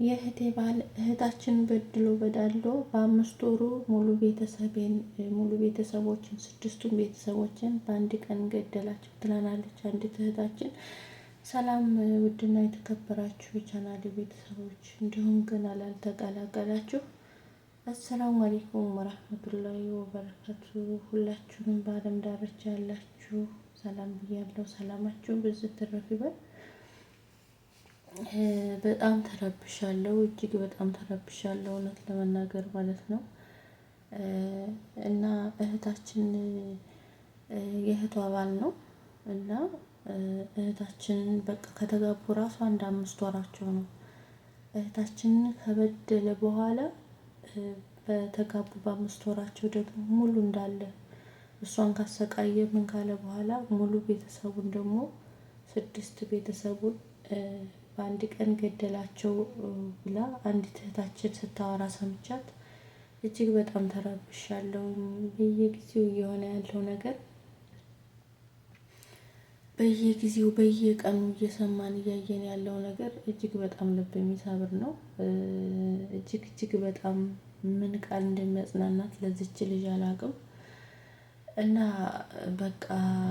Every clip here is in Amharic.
የእህቴ ባል እህታችን በድሎ በዳሎ በ5 ወሩ ሙሉ ቤተሰቤን፣ ሙሉ ቤተሰቦችን፣ ስድስቱን ቤተሰቦችን በአንድ ቀን ገደላቸው ትለናለች አንዲት እህታችን። ሰላም ውድና የተከበራችሁ የቻናል ቤተሰቦች፣ እንዲሁም ገና ላልተቀላቀላችሁ አሰላሙ አሌይኩም ወራህመቱላሂ ወበረካቱ። ሁላችሁንም በአለም ዳርቻ ያላችሁ ሰላም ብያለሁ። ሰላማችሁ ብዙ ትረፍ ይበል። በጣም ተረብሻለሁ፣ እጅግ በጣም ተረብሻለሁ፣ እውነት ለመናገር ማለት ነው። እና እህታችን የእህቷ ባል ነው፣ እና እህታችንን በቃ ከተጋቡ ራሱ አንድ 5 ወራቸው ነው። እህታችንን ከበደለ በኋላ በተጋቡ በ5 ወራቸው ደግሞ ሙሉ እንዳለ እሷን ካሰቃየ ምን ካለ በኋላ ሙሉ ቤተሰቡን ደግሞ ስድስት ቤተሰቡን በአንድ ቀን ገደላቸው ብላ አንዲት እህታችን ስታወራ ሰምቻት እጅግ በጣም ተረብሻለሁ። በየጊዜው እየሆነ ያለው ነገር፣ በየጊዜው በየቀኑ እየሰማን እያየን ያለው ነገር እጅግ በጣም ልብ የሚሰብር ነው። እጅግ እጅግ በጣም ምን ቃል እንደሚያጽናናት ለዚች ልጅ አላውቅም። እና በቃ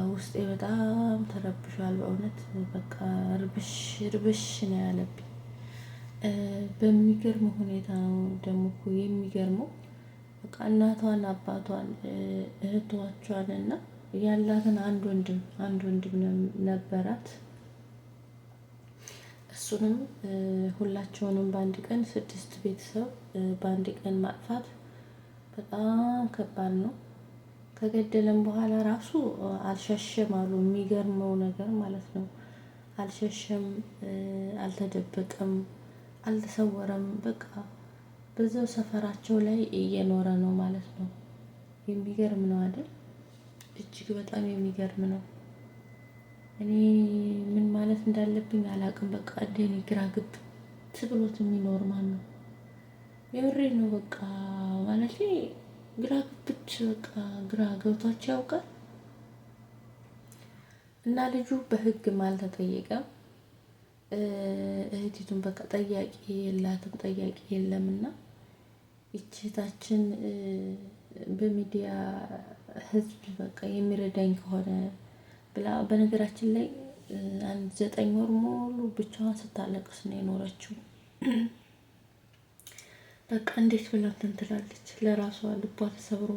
ውስጤ በጣም ተረብሿል። በእውነት በቃ ርብሽ ርብሽ ነው ያለብኝ። በሚገርም ሁኔታ ነው ደግሞ እኮ የሚገርመው፣ በቃ እናቷን፣ አባቷን፣ እህቶቿን እና ያላትን አንድ ወንድም ነበራት። እሱንም ሁላቸውንም በአንድ ቀን፣ ስድስት ቤተሰብ በአንድ ቀን ማጥፋት በጣም ከባድ ነው። ከገደለም በኋላ ራሱ አልሸሸም አሉ። የሚገርመው ነገር ማለት ነው። አልሸሸም፣ አልተደበቀም፣ አልተሰወረም። በቃ በዛው ሰፈራቸው ላይ እየኖረ ነው ማለት ነው። የሚገርም ነው አይደል? እጅግ በጣም የሚገርም ነው። እኔ ምን ማለት እንዳለብኝ አላውቅም። በቃ እንደኔ ግራ ግብት ብሎት የሚኖር ማን ነው? የምሬን ነው። በቃ ማለት ግራ ግብት፣ በቃ ግራ ገብቷቸው ያውቃል። እና ልጁ በህግም አልተጠየቀም። እህቲቱን በቃ ጠያቂ የላትም፣ ጠያቂ የለምና ይቺ እህታችን በሚዲያ ህዝብ በቃ የሚረዳኝ ከሆነ ብላ፣ በነገራችን ላይ አንድ 9 ወር ሙሉ ብቻዋን ስታለቅስ ነው የኖረችው። በቃ እንዴት ብላ እንትን ትላለች? ለራሷ ልቧ ተሰብሮ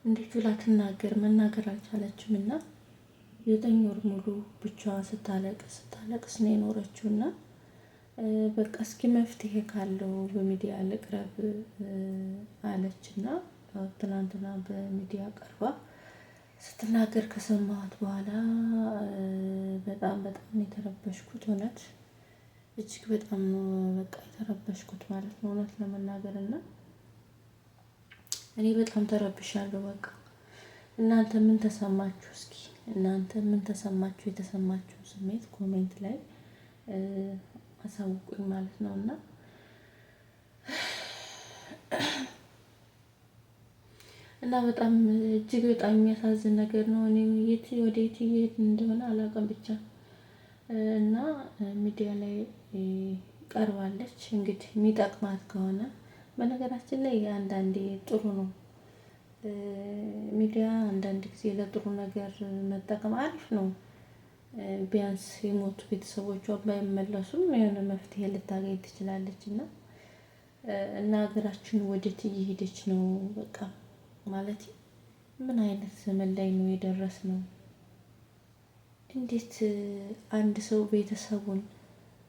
እንዴት ብላ ትናገር? መናገር አልቻለችም። እና 9 ወር ሙሉ ብቻዋን ስታለቅስ ስታለቅስ ነው የኖረችው። እና በቃ እስኪ መፍትሄ ካለው በሚዲያ ልቅረብ አለች። እና ትናንትና በሚዲያ ቀርባ ስትናገር ከሰማኋት በኋላ በጣም በጣም የተረበሽኩት፣ እውነት እጅግ በጣም ነው በቃ የተረበሽኩት ማለት ነው። እውነት ለመናገር እና እኔ በጣም ተረብሻለሁ። በቃ እናንተ ምን ተሰማችሁ? እስኪ እናንተ ምን ተሰማችሁ? የተሰማችሁ ስሜት comment ላይ አሳውቁኝ ማለት ነው። እና በጣም እጅግ በጣም የሚያሳዝን ነገር ነው። እኔ የት ወደ የት እየሄድን እንደሆነ አላውቅም ብቻ። እና ሚዲያ ላይ ቀርባለች። እንግዲህ የሚጠቅማት ከሆነ፣ በነገራችን ላይ አንዳንዴ ጥሩ ነው። ሚዲያ አንዳንድ ጊዜ ለጥሩ ነገር መጠቀም አሪፍ ነው። ቢያንስ የሞቱ ቤተሰቦቿ ባይመለሱም የሆነ መፍትሄ ልታገኝ ትችላለች። እና ሀገራችን ወዴት እየሄደች ነው? በቃ ማለት ምን አይነት ዘመን ላይ ነው የደረስነው? እንዴት አንድ ሰው ቤተሰቡን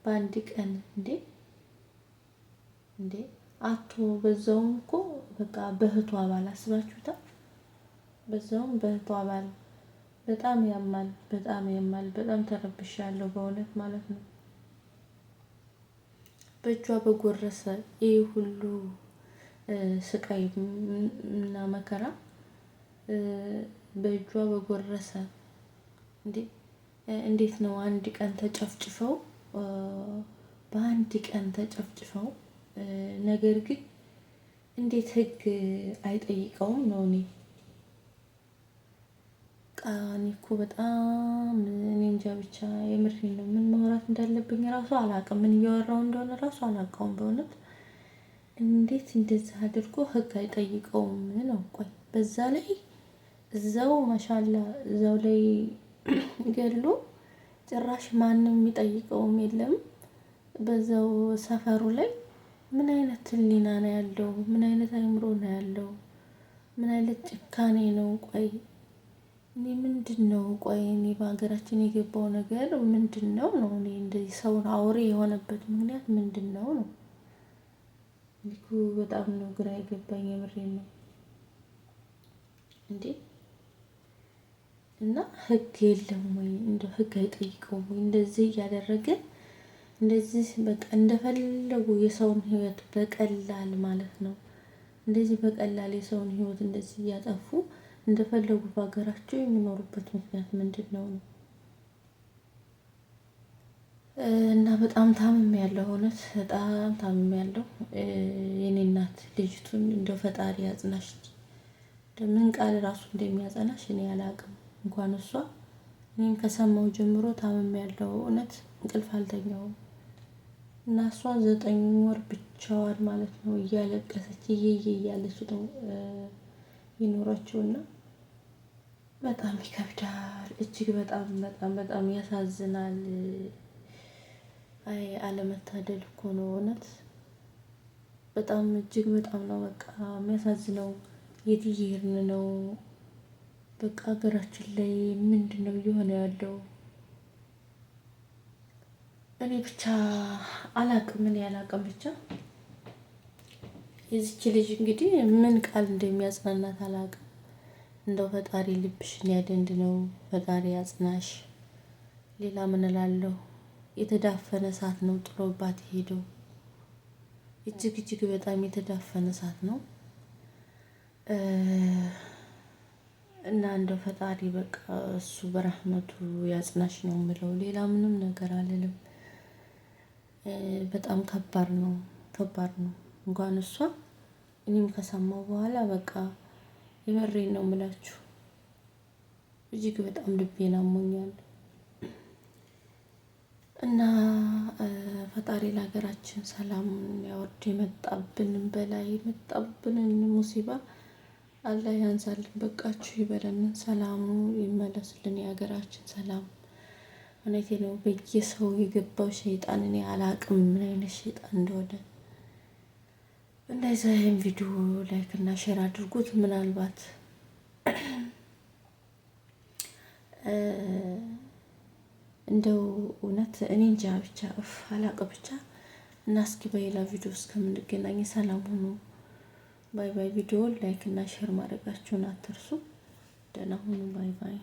በአንድ ቀን እንዴ እንዴ አቶ፣ በዛውም እኮ በቃ በእህቷ ባል፣ አስባችሁታል? በዛውም በእህቷ ባል። በጣም ያማል፣ በጣም ያማል። በጣም ተረብሻለሁ በእውነት ማለት ነው። በእጇ በጎረሰ ይህ ሁሉ ስቃይ እና መከራ፣ በእጇ በጎረሰ እንዴ! እንዴት ነው አንድ ቀን ተጨፍጭፈው፣ በአንድ ቀን ተጨፍጭፈው፣ ነገር ግን እንዴት ህግ አይጠይቀውም ነው እኔ። በቃ እኔ እኮ በጣም እኔ እንጃ ብቻ የምሬን ነው። ምን ማውራት እንዳለብኝ ራሱ አላውቅም። ምን እያወራሁ እንደሆነ ራሱ አላውቀውም። በእውነት እንዴት እንደዚህ አድርጎ ህግ አይጠይቀውም ነው? ቆይ በዛ ላይ እዛው ማሻላ እዛው ላይ ገሎ ጭራሽ ማንም የሚጠይቀውም የለም። በዛው ሰፈሩ ላይ ምን አይነት ህሊና ነው ያለው? ምን አይነት አይምሮ ነው ያለው? ምን አይነት ጭካኔ ነው? ቆይ እኔ ምንድን ነው? ቆይ እኔ በሀገራችን የገባው ነገር ምንድን ነው ነው? እኔ እንደዚህ ሰውን አውሬ የሆነበት ምክንያት ምንድን ነው ነው? እኮ በጣም ነው ግራ የገባኝ፣ የምሬን ነው እንዴ። እና ህግ የለም ወይ? እንደ ህግ አይጠይቀውም ወይ? እንደዚህ እያደረገ እንደዚህ በቃ እንደፈለጉ የሰውን ህይወት በቀላል ማለት ነው እንደዚህ በቀላል የሰውን ህይወት እንደዚህ እያጠፉ እንደፈለጉ በሀገራቸው የሚኖሩበት ምክንያት ምንድን ነው ነው? እና በጣም ታምም ያለው እውነት በጣም ታምም ያለው የኔ እናት ልጅቱን እንደው ፈጣሪ ያጽናሽ። ምን ቃል ራሱ እንደሚያጸናሽ እኔ አላቅም። እንኳን እሷ እኔም ከሰማው ጀምሮ ታምም ያለው እውነት እንቅልፍ አልተኛውም። እና እሷ 9 ወር ብቻዋን ማለት ነው እያለቀሰች እየየ እያለች ነው የኖረችውና በጣም ይከብዳል። እጅግ በጣም በጣም በጣም ያሳዝናል። አይ አለመታደል እኮ ነው እውነት። በጣም እጅግ በጣም ነው በቃ የሚያሳዝነው። የት እየሄድን ነው? በቃ ሀገራችን ላይ ምንድን ነው እየሆነ ያለው? እኔ ብቻ አላቅም፣ እኔ አላቅም። ብቻ የዚች ልጅ እንግዲህ ምን ቃል እንደሚያጽናናት አላቅም። እንደው ፈጣሪ ልብሽን ያደንድነው፣ ፈጣሪ ያጽናሽ። ሌላ ምን እላለሁ? የተዳፈነ እሳት ነው ጥሎባት ሄደው። እጅግ እጅግ በጣም የተዳፈነ እሳት ነው እና እንደው ፈጣሪ በቃ እሱ በረህመቱ ያጽናሽ ነው የምለው። ሌላ ምንም ነገር አልልም። በጣም ከባድ ነው፣ ከባድ ነው። እንኳን እሷ እኔም ከሰማሁ በኋላ በቃ የምሬን ነው የምላችሁ፣ እጅግ በጣም ልቤን አሞኛል። እና ፈጣሪ ለሀገራችን ሰላም ያወርድ። የመጣብንን በላይ የመጣብንን ሙሲባ አላህ ያንሳልን። በቃችሁ ይበለን፣ ሰላሙ ይመለስልን፣ የሀገራችን ሰላም። እውነቴ ነው። በየሰው የገባው ሸይጣን እኔ አላቅም ምን አይነት ሸይጣን እንደሆነ። እንደዛ ይህን ቪዲዮ like እና share አድርጉት። ምናልባት እንደው እውነት እኔ እንጃ ብቻ እፍ አላቅ ብቻ። እና እስኪ በሌላ ቪዲዮ እስከምንገናኝ ሰላም ሁኑ። Bye bye። ቪዲዮ like እና share ማድረጋችሁን አትርሱ። ደህና ሁኑ። Bye bye።